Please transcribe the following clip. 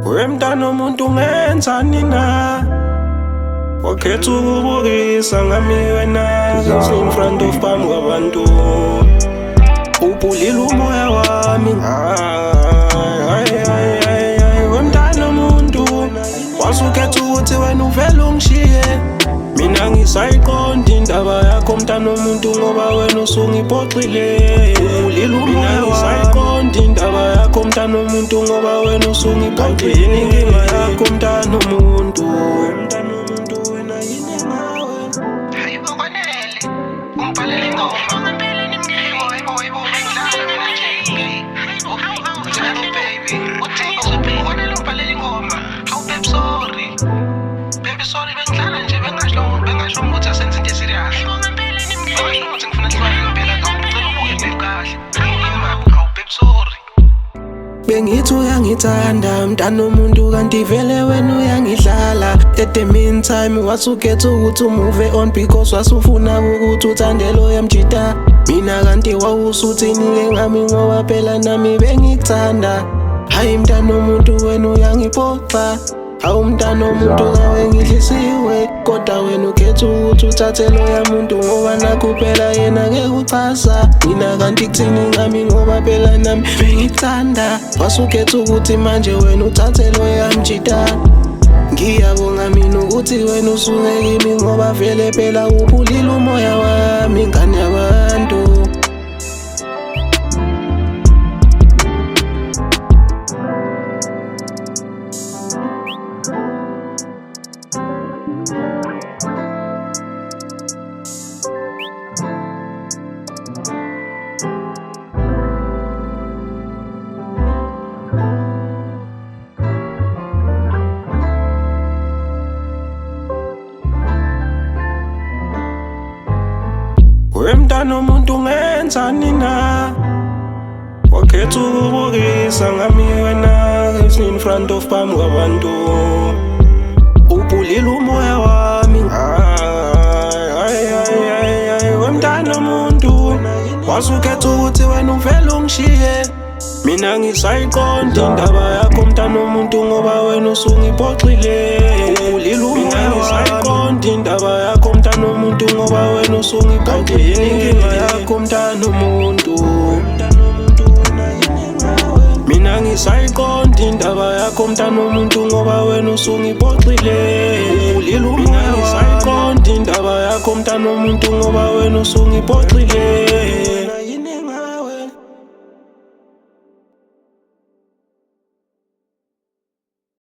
Wemntana omuntu ungenzani na? Wakhetha ukubukisa ngami wena in front of phambi kwabantu. Ubhulile umoya wami. Hayi hayi hayi hayi, wemntana omuntu wasukhetha ukuthi wena uvele ungishiye. Mina ngisayiqonda indaba yakho mntana omuntu ngoba wena usungiphoxile. Ubhulile umoya wami. Ngisayiqonda indaba yakho mntana omuntu ngoba wena usungiphoxile. Yini inkinga yakho mntana omuntu? Mntana omuntu wena yini ngawe? Hayibo kwanele. Ungibhalele ingoma. Hayibo hayibo hayibo bengidlala mina nje. Hayibo hayibo baby. Uthini kwanele ungibhalele ingoma. Hawu babe sorry. Baby sorry bengidlala nje bengasho bengasho ukuthi asenze into serious. Bengasho ukuthi ngifuna sibaleke ngempela ngicela ubuke babe kahle. Hawu babe sorry. Bengithi uyangithanda mntana omuntu kanti vele wena uyangidlala. At the meantime wasukhetha ukuthi umove on because wasufuna ukuthi uthande lo yamjita. Mina kanti wawusuthini-ke ngami ngoba phela nami bengikuthanda. Hayi mntana omuntu wena uyangiphoxa. Hawu mntana omuntu ngawe ngidlisiwe kodwa wena ukhetha ukuthi uthathe loya muntu ngoba nakhu phela yena ngeke uchaza. Mina kanti kuthini ngami ngoba phela nami bengikuthanda. Wasukhetha ukuthi manje wena uthathe loya mjita. Ngiyabonga mina ukuthi wena usuke kimi ngoba vele phela uphulile umoya wami ngane yabantu. Wemntana omuntu ungenzani na? Wakhetha ukubukisa ngami wena in front of phambi kwabantu. Ubhulile umoya wami. Hayi hayi hayi hayi, wemntana omuntu wasukhetha ukuthi wena uvele ungishiye. Mina ngisayiqonda indaba yakho mntana omuntu ngoba wena usungiphoxile. Ubhulile umoya wami. Ngisayiqonda indaba yakho mntana omuntu ngoba wena usungiphoxile. Yini inkinga yakho mntana omuntu? Mina ngisayiqonda indaba yakho mntana omuntu ngoba wena usungiphoxile. Ubhulile umoya wami. Ngisayiqonda indaba yakho mntana omuntu ngoba wena usungiphoxile.